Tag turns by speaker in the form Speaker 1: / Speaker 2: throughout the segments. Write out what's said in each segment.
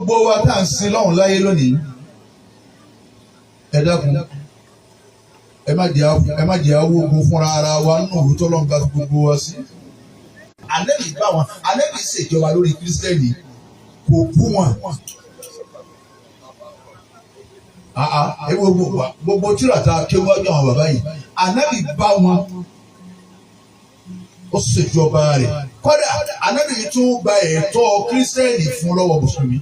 Speaker 1: Gbogbo wa tá à ń sin lọ́hùn láyé lónìí, ẹ dákun, ẹ má jẹ́ awógun fúnra ara wa nínú òru tọ́lọ́run bá fi gbogbo wa sí. Ànábì bá wọn, Ànábì ṣèjọba lórí Kírísítẹ́nì, kò bú wọn. Àà, gbogbo tíra ta kéwájú àwọn bàbá yìí, Ànábì bá wọn, ó ṣèjọba rẹ̀. Kódà Ànábì tún gba ẹ̀tọ́ Kírísítẹ́nì fún lọ́wọ́ Mùsùlùmí.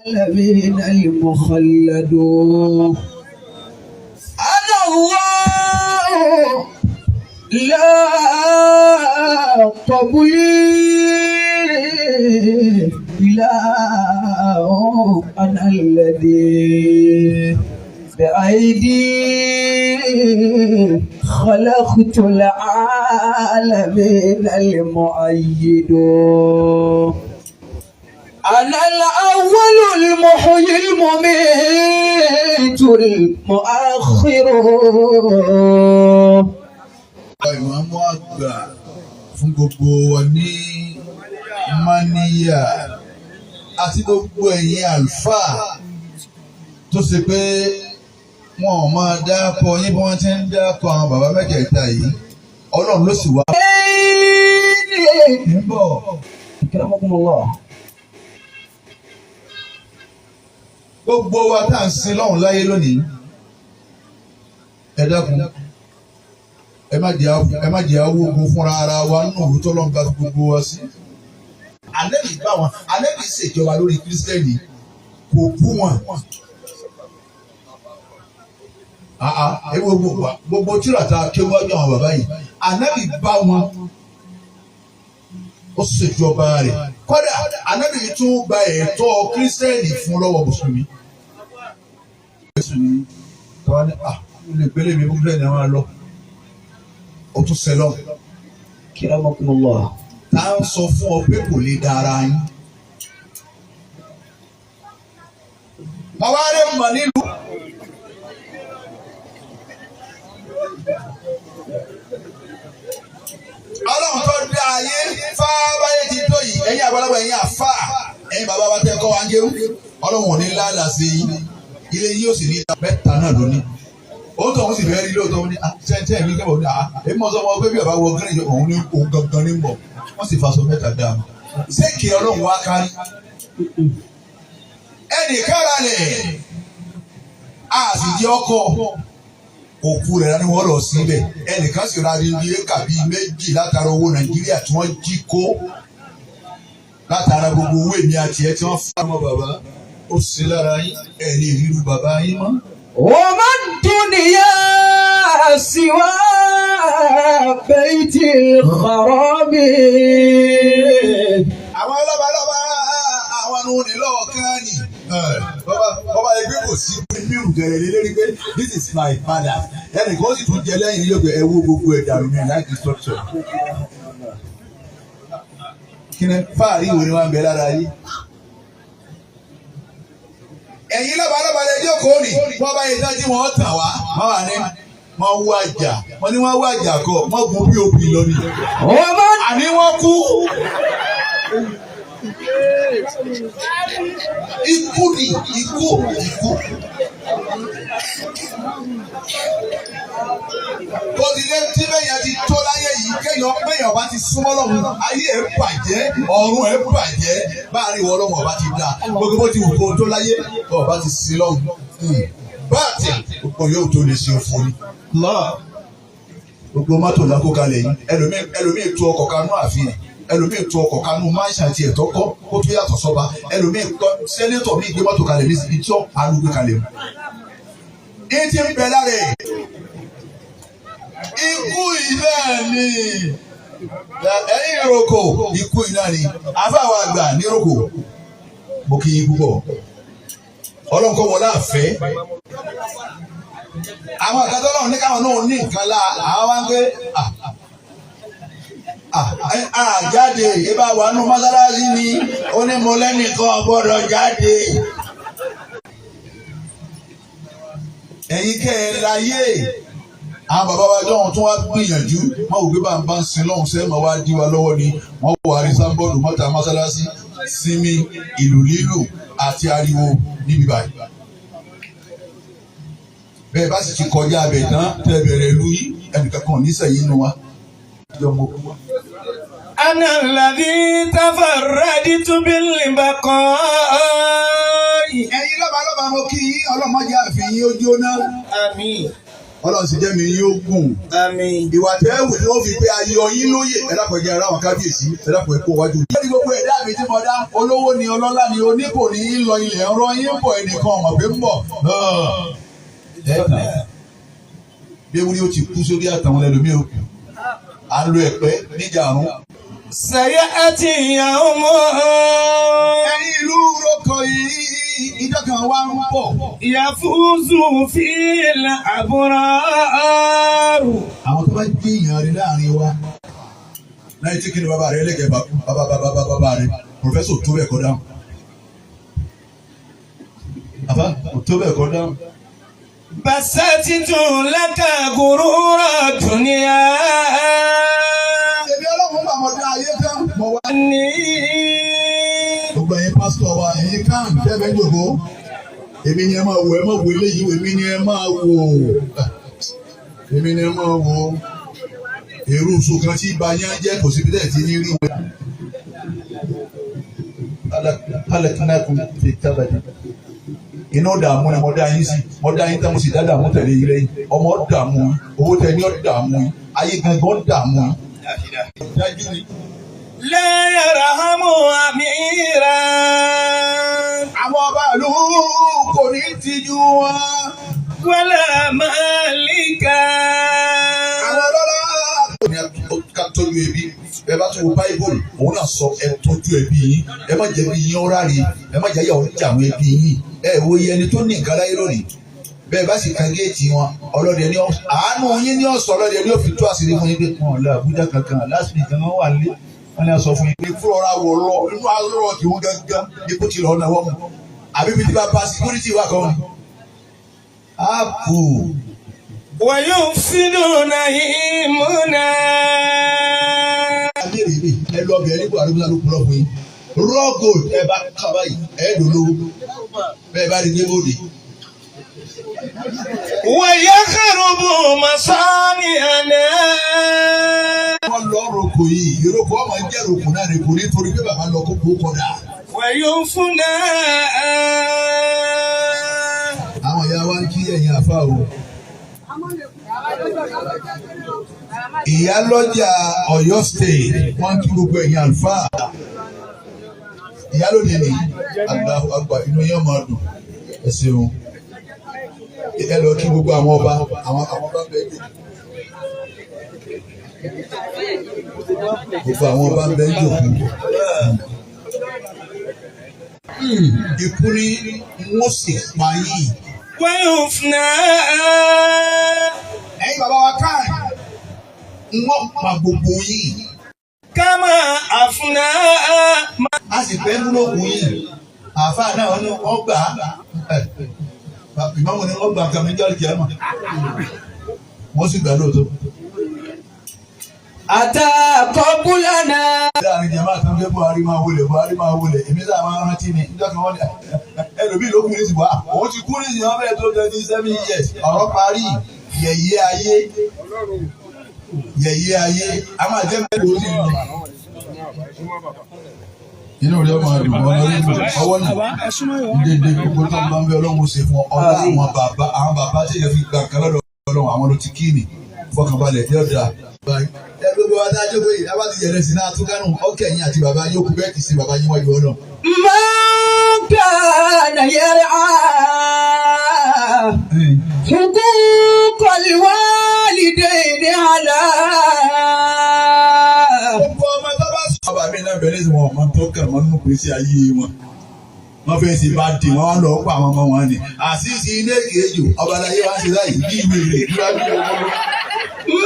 Speaker 2: العالمين المخلدون أنا الله لا قبلي إله، أنا الذي بأيدي خلقت العالمين المؤيد، أنا الأول المحيي المميت المؤخر.
Speaker 1: Ìmáàmù àgbà fún gbogbo wa ní Mánìyà àti gbogbo ẹ̀yin àlùfáà tó ṣe pé wọn ò máa dáko yín bí wọ́n ti ń dáko àwọn bàbá mẹ́tẹ̀ẹ̀ta yìí, Ọlọ́run ló sì wá. Ń bọ̀.
Speaker 2: أكرمكم الله.
Speaker 1: Gbogbo wa tá à ń sin lọ́hùn láyé lónìí, ẹ dákun, ẹ má jẹ́ awógun fúnra ara wa nínú òru tọ́lọ́run bá fi gbogbo wa sí. Ànábì bá wọn, Ànábì ṣèjọba lórí Kírísítẹ́nì, kò bú wọn. Àà, gbogbo tíra ta kéwájú àwọn bàbá yìí, Ànábì bá wọn, ó ṣèjọba rẹ̀. Kódà Ànábì tún gba ẹ̀tọ́ Kírísítẹ́nì fún lọ́wọ́ Mùsùlùmí. Tọ́wá ní à lè gbélé mi fún Kírísítẹ́nì àwọn lọ. Ó tún sẹlọ̀.
Speaker 2: أكرمكم الله.
Speaker 1: Tá a sọ fún ọ pé kò lè dára yín. Bàbá rẹ̀ mọ̀ nílùú. Ọlọ́run tó dá ayé fábáyé ti tó yìí, ẹ̀yin àgbàlagbà, ẹ̀yin àfà, ẹ̀yin bàbá wa tẹ́ kọ́ wa ń kéwú. Ọlọ́run ò ní lálàá sí yín. Ilé yín ó sì ní mẹ́ta náà lónìí. Ó tọ̀ wọ́n sì fẹ́ rí lóòótọ́, wọ́n ní sẹ́ńtẹ́ mi kẹ́bọ̀ ní èmi mọ̀ sọ wọn pé bí bàbá wọ gírìn, òun ní òun gangan ní bọ̀, wọ́n sì faṣọ mẹ́ta dá a. Ṣé kí Ọlọ́run wá kárí? Ẹnì kára lẹ̀ a sì di ọkọ̀ òkú rẹ̀ ni wọ́n lọ síbẹ̀, ẹnìkan sì ra ní éka bíi 2 látara owó Nàìjíríà tí wọ́n jí kó, látara gbogbo owó èmi àti ẹ tí wọ́n fún ọmọ bàbá ó sì lára yín ẹ̀ ní ìrírí bàbá yín mọ́.
Speaker 2: وما الدنيا سوى بيت الخراب.
Speaker 1: Àwọn lọ́balọ́ba, àwọn ọ̀nù nílọ́ọ̀kan ni. Bàbá ẹgbẹ́ kò sí mírù gẹ̀rẹ́ lé lérí pé this is my father, ẹnì kan sì tún jẹ lẹ́yìn yóò gbé ẹ wó gbogbo ẹ̀ dànù ní like the structure. Kí ni fáàrí ìwé ni wọ́n ń bẹ lára yìí? Ẹ̀yin lọ́balọ́ba lẹ jókòó ni wọ́n bá yẹ dájú wọn tàn wá. Wọ́n wà ní wọ́n wú àjà, wọ́n ní wọ́n wú àjà kọ́, wọ́n gun pop lọ ni.
Speaker 2: وما
Speaker 1: Àní wọ́n kú. Ikú ni ikú ikú. Kòtìlẹ̀ tí bẹ́yẹn ti tó láyé yìí, kéèyàn bẹ́yẹn ọba ti súnmọ́ lọ́hùn, ayé ẹ̀ bàjẹ́, ọ̀run ẹ̀ bàjẹ́, báàrin ìwọ ọlọ́run ọba ti dá. Gbogbo bó ti wù kó tó láyé, ọba ti sin lọ́hùn. Báàtì gbogbo yóò tó lè ṣe òfò ni. Gbogbo mọ́tò lákó kalẹ̀ yìí, ẹlòmíì tú ọkọ̀ kanú ààfin, ẹlòmíì tú ọkọ̀ kanú máṣá tiẹ̀ tọ́kọ́ kó tó yàtọ̀ sọ́ba, ẹlòmíì kọ́ sẹ́nétọ̀ míì gbé mọ́tò kalẹ̀ ní ibi tí ó panu gbé kalẹ̀ mu. Ìyẹn ti ń bẹ lára ẹ̀. Ikú yìí náà ni ẹ̀yin ìrókò, ikú yìí náà ni àfàwọn àgbà ní ìrókò. Mo kí yín púpọ̀. Ọlọ́run kọ́ wọlé àfẹ́. Àwọn àkàtọ́ Ọlọ́run ní káwọn náà ní nǹkan lá, àwọn wá ń pé àjáde ìbá wà nù mọ́sálásí ni ó ní mo lẹ́nìkan gbọ́dọ̀ jáde. Ẹ̀yin kẹ́ ẹ láyé àwọn bàbá wa jọ̀hún tún wá gbìyànjú, wọ́n wò pé bá ń bá ń sin lọ́hùn sẹ́ẹ̀ máa wá dí wa lọ́wọ́ ni wọ́n wò àrísà bọ́ọ̀lù mọ́ta mọ́sálásí sinmi ìlú lílù. Àti ariwo níbí báyìí. Bẹ́ẹ̀ bá sì ti kọjá abẹ tán, tẹ́ bẹ̀rẹ̀ ìlú yín, ẹnìkan kan ò ní sẹ́yìn nínú wa.
Speaker 3: أنا الذي تفردت بالبقاء.
Speaker 1: Ẹ̀yin lọ́ba lọ́ba, mo kí yín. Ọlọ́mọdé àfihàn yín ó jóná.
Speaker 3: آمين.
Speaker 1: Ọlọ́run sì jẹ́ mi yín ó gùn.
Speaker 3: آمين.
Speaker 1: Ìwà tẹ́ wù ni wọ́n fi pé ayọ̀ yín lóye. Ẹ dákun, ẹ jẹ́ ara àwọn kábíyèsí. Ẹ dákun, ẹ kó wájú. Lórí gbogbo ẹ̀dá mi tí mo dá, olówó ni, ọlọ́lá ni, onípò ní í lọ ilẹ̀ ọ̀rọ̀ yín ń bọ̀, ẹnìkan ọ̀mọ̀ pé ń bọ̀. Ẹ tàn bí ewúrẹ́ ó ti kú sórí àtàwọn ẹlòmíì ó kù. À ń lo ẹ̀pẹ́ níjà àrùn.
Speaker 3: سيأتي يوم.
Speaker 1: Ẹ̀yin ìlú roko yìí, ìjọ kan wá ń bọ̀.
Speaker 3: يفوز فيه الأبرار.
Speaker 1: Àwọn tó bá gbé èèyàn rí láàrin wa. Láyé tí kí ni bàbá rẹ lẹ́gẹ̀ẹ́, bàbá bàbá bàbá rẹ professor tó bẹ̀ kọ́ dáhùn. Bàbá kò tó bẹ̀ kọ́ dáhùn.
Speaker 3: بسطت لك غرور الدنيا.
Speaker 1: Èmi Ọlọ́run bá mọ̀ dá ayé tán. Mo wá.
Speaker 3: ní.
Speaker 1: Gbogbo ẹ̀yin pásítọ̀ wa, ẹ̀yin kan tẹ́lẹ̀ ń jòkó. Èmi ni ẹ máa wò, ẹ máa wò eléyìí, èmi ni ẹ máa wò. Èmi ni ẹ máa wò. Èrú oṣù kan tí ibà yẹn jẹ́ kò síbi tẹ̀ tí ní rí wọn. Alẹ́kùnrin fi tábàdì. Iná dààmú ni mo dá yín sí. Mo dá yín tán, mo sì dá dààmú tẹ̀lé yín lẹ́yìn. Ọmọ dààmú yín, owó tẹ ní ọ̀ dààmú yín, ayé gangan dààmú yín. Dájú ni.
Speaker 3: لا يرحم أميرا.
Speaker 1: Àwọn ọba ìlú kò ní tijú wọn.
Speaker 3: ولا مالكا.
Speaker 1: Àwọn ọlọ́lá kò ní ká tọ́jú ẹbí. Ẹ bá tún wo Báíbùlù, òun náà sọ ẹ tọ́jú ẹbí yín. Ẹ má jẹ́ bí yín ó ráre. Ẹ má jẹ́ ayé ọ̀hún jà àwọn ẹbí yín. Ẹ wo iye ẹni tó ní nǹkan láyé lónìí. Bẹ́ẹ̀ bá sì kan géètì wọn, ọlọ́dẹ ní àánú yín ní ọ̀sán, ọlọ́dẹ ní ó fi tú àṣírí fún yín pé wọn lọ Àbújá kankan last week kan wà lé. Wọ́n ní a sọ fún yín pé fúrọ̀ra wọ̀ lọ inú alọ́rọ̀ kì wọ́n gángan ikú ti lọ́ọ́ náwó mu. Àbí bí tí bá pa security wà kọ́ ni. Áàpù.
Speaker 3: ويفسدون إيمنا.
Speaker 1: Abéèrè mi, ẹ lọ bẹ̀rẹ̀ ní Buhari musa ló kúrọ̀ fún yín. Raw gold, ẹ bá kaba yìí, ẹ dùn lówó bẹ́ẹ̀ bá rí débòde.
Speaker 3: ويخرب مصانعنا.
Speaker 1: Wọ́n lọ roko yìí, ìroko ọmọ jẹ́ roko náà ní kò ní torí pé bàbá lọ kókó kọ́dà.
Speaker 3: وينفنا.
Speaker 1: Àwọn ìyá wa ń kí ẹ̀yin àfa o. Ìyálọ́jà Ọ̀yọ́ State, wọ́n ń kí gbogbo ẹ̀yin àlùfáà. Ìyálòde ni, Allahu Akbar, inú yẹn máa dùn, ẹ ṣeun. Ẹ lọ kí gbogbo àwọn ọba, àwọn ọba bẹ́ẹ̀ jù. Gbogbo àwọn ọba bẹ́ẹ̀ jòkó. Ikú ni wọ́n sì pa yìí.
Speaker 3: ويفنى.
Speaker 1: Ẹ̀yin bàbá wa káà, wọ́n pa gbogbo yìí.
Speaker 3: كما أفنى.
Speaker 1: A sì fẹ́ múlòkù yìí. Àáfàá náà wọ́n ní wọ́n gbà á. Ìmáàmù ni wọ́n gbà nǹkan mi jáde kìá mọ̀. Wọ́n sì gbà lóòótọ́.
Speaker 2: أتى قبلنا.
Speaker 1: Láàrin jẹ̀má àtàwọn fẹ́ Buhari máa wọlé, Buhari máa wọlé, èmi sáà máa rántí ni níjọ́ kan wọ́n ní ẹlòmíì ló kú ní ìsìnkú, òun ti kú ní ìsìnkú wọn fẹ́ẹ́ tó 27 years. Ọ̀rọ̀ parí, yẹ̀yẹ́ ayé, yẹ̀yẹ́ ayé a máa jẹ́ mẹ́rin ó sì lọ. Inú rẹ̀ máa dùn ọ́ lórí ọwọ́ nì dédé gbogbo tó ń bá ń bẹ. Ọlọ́run ó ṣe fún ọ. Ọlá àwọn bàbá tí èèyàn fi gbà kan lọ́dọ̀ Ọlọ́run, àwọn ló ti kí ni fọkànbalẹ̀ ní ọ̀dà. Ẹ gbogbo wa dájú pé ìyá bá ti yẹrẹ sí náà túkánù ọkẹ yín àti bàbá yóò kú bẹ́ẹ̀ kì í sí bàbá yín wájú ọ̀nà.
Speaker 2: من كان يرعى حقوق الوالدين على
Speaker 1: Gbogbo ọmọ tó bá sọ. Bàbá mi náà bẹ̀rẹ̀ sí wọn ọmọ tó kàn wọ́n nínú pèsè ayé wọn. Wọ́n fẹ́ ṣe bá dì wọ́n lọ pa àwọn ọmọ wọn ni. Àṣìṣe ilé kejì ọba aláyé wá ṣe láyé bí ìwé rẹ̀ bí wàá bí ọmọ.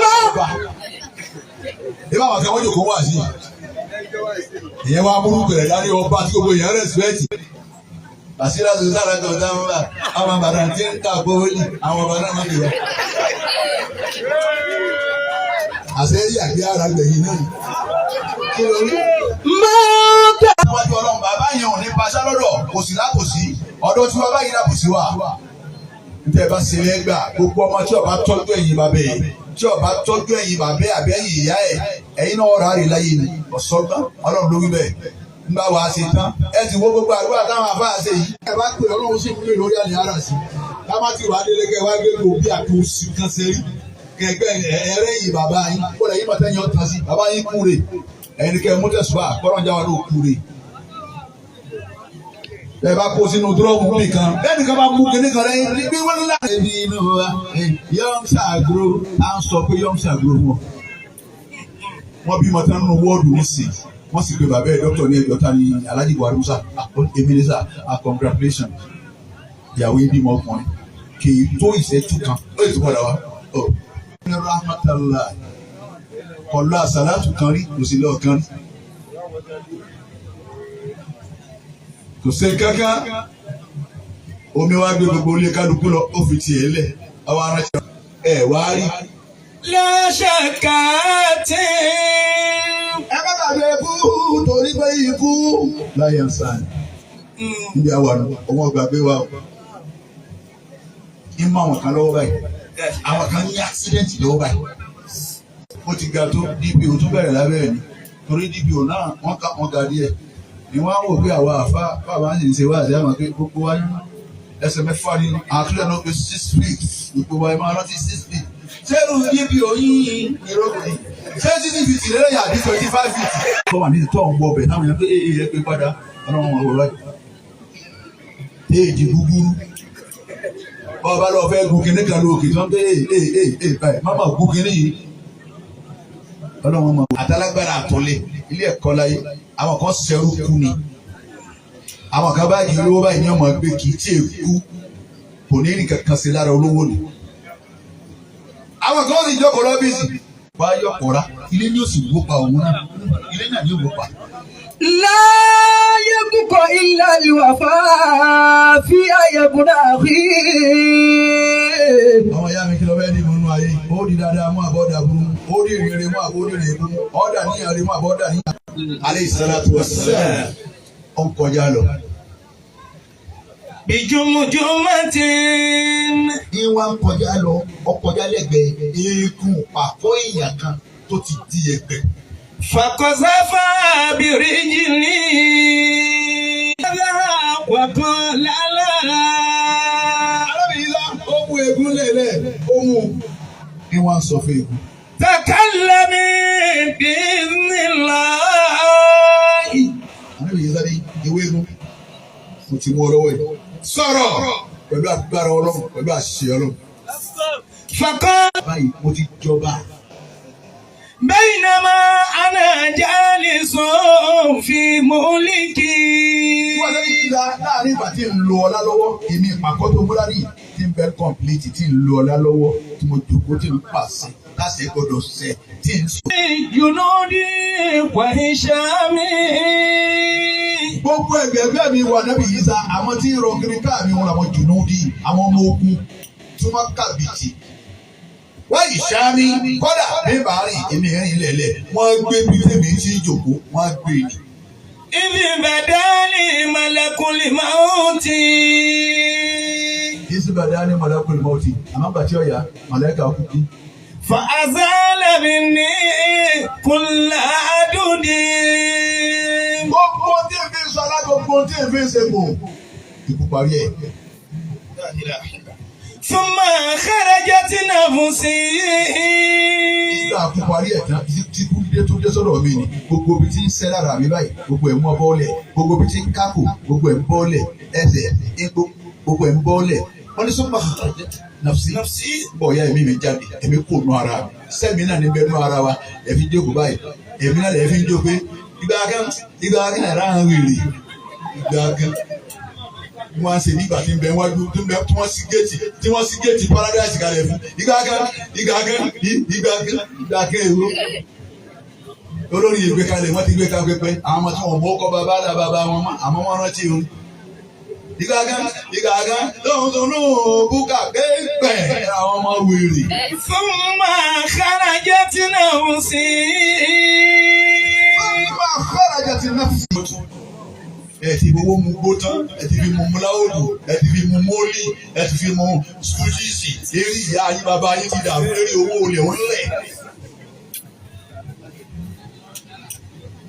Speaker 2: ما
Speaker 1: Ìbá àwọn kan wọ́n jòkó wá sí. Ìyẹn wá múrú pẹ̀lẹ́ dání ọba tí gbogbo èèyàn rẹ̀sìpẹ́tì. Bàṣírà tó sára tó dáhùn bá àwọn bàbá tí ń ta bóòlì, àwọn ọba náà má bì wá. Àṣẹ yàgbé ara gbẹ̀yìn náà. Kí ló rí?
Speaker 2: ما كان
Speaker 1: tẹ́wájú Ọlọ́run, bàbá yẹn ò ní paṣá lọ́dọ̀, kò sí lákòsí ọ̀dọ̀ tí wọ́n bá yìí lákòsí wà. Níta ẹ bá ṣe lẹ́gbà, gbogbo ọmọ tí ó bá tọ́jú ẹ̀yìn bàbá ẹ̀, tí ó bá tọ́jú ẹ̀yìn bàbá ẹ̀ àbẹ́yìn ìyá ẹ̀, ẹ̀yin náà rà rí láyé ni. Ọ̀sọ́gbọ́n Ọlọ́run ló wí bẹ́ẹ̀. Ń bá wa ṣe tán, ẹ sì wo gbogbo àdúrà táwọn afáà ṣe yìí. Ẹ bá pè Ọlọ́run sì pè lórí àlè ara sí. Ká má ti wà délé kẹ wá gbé gbòógì àtúnṣe kan ṣe rí. Kẹgbẹ́ ẹrẹ́ yìí bàbá yín, kó lẹ́yìn bàtẹ́ yín ọ̀tàn sí, bàbá yín kúre. Ẹ̀yin ni kẹ́ mú tẹ̀sùbà, kọ́lọ́n jáwa ló kúre. Ẹ bá kó sínú dúrọ́ọ̀mù nìkan, bẹ́ẹ̀ nìkan bá mú kinní kan lẹ́yìn bí wọ́n ńlá. Ẹbí inú wa yọm ṣàgro, à ń sọ pé yọm ṣàgro wọn. Wọ́n bímọ tán nínú wọ́ọ̀dù nísìnyí, wọ́n sì pe bàbá ẹ̀ dókítà ní ẹjọ́ ta ni Alhaji Buhari Musa, èmi ní sà, congratulations, ìyàwó yín bímọ ọkùnrin, kì í tó ìṣẹ́jú kan ó lè tún padà wá. Ní rahmatulah kọlu àsálàtù kan rí, kò sí lọ́ọ̀ kan rí, kò sí kankan. Omi wa gbé gbogbo ilé kálukú lọ, ó fi tiẹ̀ lẹ̀, àwọn aránsẹ́ ẹ̀ wá rí.
Speaker 3: Láṣàkàtì.
Speaker 1: Ẹ má gbàgbé ikú, torí pé ikú láyé ń sàn níbi àwọn àná ọmọ gbàgbé wa o. Ń mọ àwọn kan lọ́wọ́ báyìí, àwọn kan ní accident lọ́wọ́ báyìí. Ó ti ga tó DPO tún bẹ̀rẹ̀ lábẹ́ ẹ̀ ni, torí DPO náà wọ́n ká wọn ga díẹ̀ ni. Wọ́n á wò pé àwa àfa bàbá ń ṣe wá àti àmọ́ pé gbogbo wa ẹsẹ̀ 6 ni àtúnyẹ̀ náà pé 6 feet, gbogbo wa ẹ máa rántí 6 feet. Sẹ́rù DPO yín ìrókò yìí, ṣé 60 feet lẹ́yìn àbí 25 feet? Tó wà ní tó ń wọ ọbẹ̀ táwọn èèyàn pé ee ẹ pé padà ọlọ́run wọn wọ báyìí. Éèdì gúgúrú bọ́ọ̀ bá lọ fẹ́ gun kinní kan lóòkè tó ń pé ee ee ee ee báyìí má má gun kinní yìí, ọlọ́run mọ̀. Àtàlágbára àtọ̀lé ilé ẹ̀kọ́ láyé, àwọn kan ṣẹrú kú ni, àwọn kan báyìí olówó báyìí ní ọmọ gbé kì í tí ì kú, kò ní ní kankan sí lára olówó ni. Àwọn kan sì jókòó lọ́fíìsì wá yọkọ̀ọ́ra, ilé ní òsì wó pa òun náà, ilé náà ní òwò pa.
Speaker 2: لا يبقى إلا الوفاء في يا ابن أخي.
Speaker 1: Ọmọ ìyá mi, kí ló fẹ́ ní ìmúnú ayé? Ó di dáadáa mú àbọ̀dà burú, ó di ìrere mú àbọ̀dà ìrere mú, ọ̀dà níyàn rí mú àbọ̀dà níyàn. Alayhi salatu wassalam, ó ń kọjá lọ.
Speaker 3: Bijumujumatin.
Speaker 1: Ní wá ń kọjá lọ, ó kọjá lẹ́gbẹ̀ẹ́ eegun pàkó èèyàn kan tó ti di ẹ̀pẹ̀.
Speaker 3: Fakọsáfà bìrìjìlì. Wàkọ̀ lálá.
Speaker 1: Arábìnrin ńlá ó mú eegun lẹ́lẹ̀, ó mú un. Ní wá ń sọ fún eegun.
Speaker 3: Takallami bi'idhnillahi.
Speaker 1: Arábìnrin sáré ewé eegun, mo ti mú ọ lọ́wọ́ yìí. Sọ̀rọ̀ pẹ̀lú agbára Ọlọ́run, pẹ̀lú àṣẹ Ọlọ́run.
Speaker 3: Fakọ́
Speaker 1: Báyìí mo ti jọba.
Speaker 3: بينما أنا جالس في ملكي.
Speaker 1: Wọ́n lé ìlà láàrin ìgbà tí ń lo ọlá lọ́wọ́, èmi ìpàkọ́ tó múra ní tí ń bẹ complete, tí ń lo ọlá lọ́wọ́, tí mo jòkó, tí ń pàṣẹ láṣẹ gbọdọ̀ ṣẹ, tí ń sọ.
Speaker 3: جنودي وهشامي.
Speaker 1: Gbogbo ẹgbẹ̀gbẹ́ mi wà nábì yìí sá, àwọn tí ń rọ kiri káàmì wọn làwọn jùnúdì, àwọn ọmọ ogun tí wọ́n kàbìtì. Wọ́n ìṣáámi kọ́dà bí bá rìn èmi rìn lẹ̀lẹ̀, wọ́n gbé bí tèmi tí ń jòkó, wọ́n gbé ni.
Speaker 3: إذ بدا لي ملك الموت.
Speaker 1: Yéésù bàdá ní mọ̀lẹ́kùn mọ́tì, àmọ́ bàtí ọ̀yà mọ̀lẹ́kà kú kí.
Speaker 3: فأزال مني كل عدد.
Speaker 1: Gbogbo tí n fi sọ alá, gbogbo tí n fi ṣe kò ikú parí ẹ̀.
Speaker 3: ثم خرجت نفسي.
Speaker 1: Nígbà kú parí ẹ̀ tán, tí kú dídé tó dé sọ́dọ̀ mi ni gbogbo ibi tí ń sẹ́ lára mi báyìí, gbogbo ẹ̀ ń mọ́ bọ́ọ̀lẹ̀, gbogbo ibi tí ń kákò, gbogbo ẹ̀ ń bọ́ọ̀lẹ̀, ẹsẹ̀ egbò, gbogbo ẹ̀ ń bọ́ọ̀lẹ̀. Wọ́n ní sọ́mà nàfsí bọ̀ ya ẹ̀mí mi jáde, ẹ̀mí kò nù ara mi, sẹ́mi náà ní bẹ́ẹ̀ nù ara wa, ẹ̀fi jókòó báyìí, ẹ̀mí náà lè fi jókòó ìgbà kan, ìgbà kan ẹ̀rọ àwọn wèrè, ìgbà kan wọ́n á ṣe nígbà tí ń bẹ wájú tí ń bẹ tí wọ́n sí géètì, tí wọ́n sí géètì paradise kalẹ̀ fún ìgbà kan, ìgbà kan, ìgbà kan, ìgbà kan èrò olórí ìgbé kalẹ̀, wọ́n ti gbé kalẹ̀ pẹ́pẹ́ àwọn ọmọ tí wọ́n mọ̀ kọ́ bàbá dà bàbá wọn mọ́, àmọ́ wọ́n rántí o. Ìgbà kan, ìgbà kan lóhun tó lóhun búkà kéèpẹ̀ àwọn ọmọ wèrè.
Speaker 3: ثم خرجت نفسي.
Speaker 1: Wọ́n máa fẹ́ràn jẹ́ ti náà. Ẹ ti fowó mu gbó tán, ẹ ti fi mu múláwòdù, ẹ ti fi mu mólì, ẹ ti fi mu skújísì. Eré ìyá yín, bàbá yín ti dàrú lórí owó olè ńlẹ̀.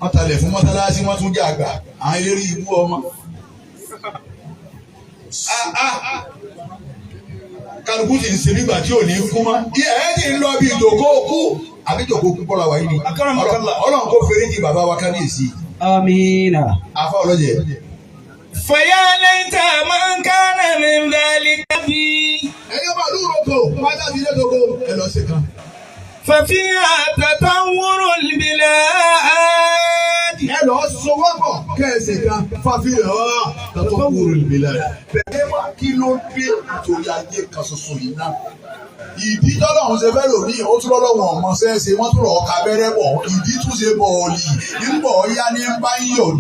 Speaker 1: Wọ́n talẹ̀ fún mọ́sálásí, wọ́n tún jẹ́ àgbà àwọn eléré ibú ọmọ. Ah, ah. Kálukú sì ń ṣe nígbà tí ò ní kú mọ́. Ẹ ti ń lọ bí ìjòkó kú àbí ìjòkó kú kọ́ra wáyé ni.
Speaker 3: Akaramakallah.
Speaker 1: Ọlọ́run kò fèrè jì bàbá wa kábíyèsí.
Speaker 2: Amina.
Speaker 1: Afa ọlọ́jẹ̀.
Speaker 3: فيا ليت من كان من ذلك بي
Speaker 1: Ẹ̀yin ọba àdúgbò kò pátá sí ilé gbogbo ẹ lọ sí kan.
Speaker 3: ففيها تطور البلاد.
Speaker 1: Ẹ lọ sọwọ́pọ̀ kẹ́ẹ̀sì kan fàfihàn tọ́tọ́ wúro ìbílẹ̀ rẹ̀. Bẹ́ẹ̀ wá, kí ló dé torí ayé kan ṣoṣo yìí náà? Ìdí tọ́lọ́hún ṣe fẹ́ lòmíì, ó tún lọ́lọ́wọ̀n ọmọ ṣẹ́ẹ́ṣe, wọ́n tún lọ́ọ́ ka abẹ́rẹ́ bọ̀, ìdí tún ṣe bọ̀ọ̀lì ń bọ̀ yá ní bá ń yọ̀.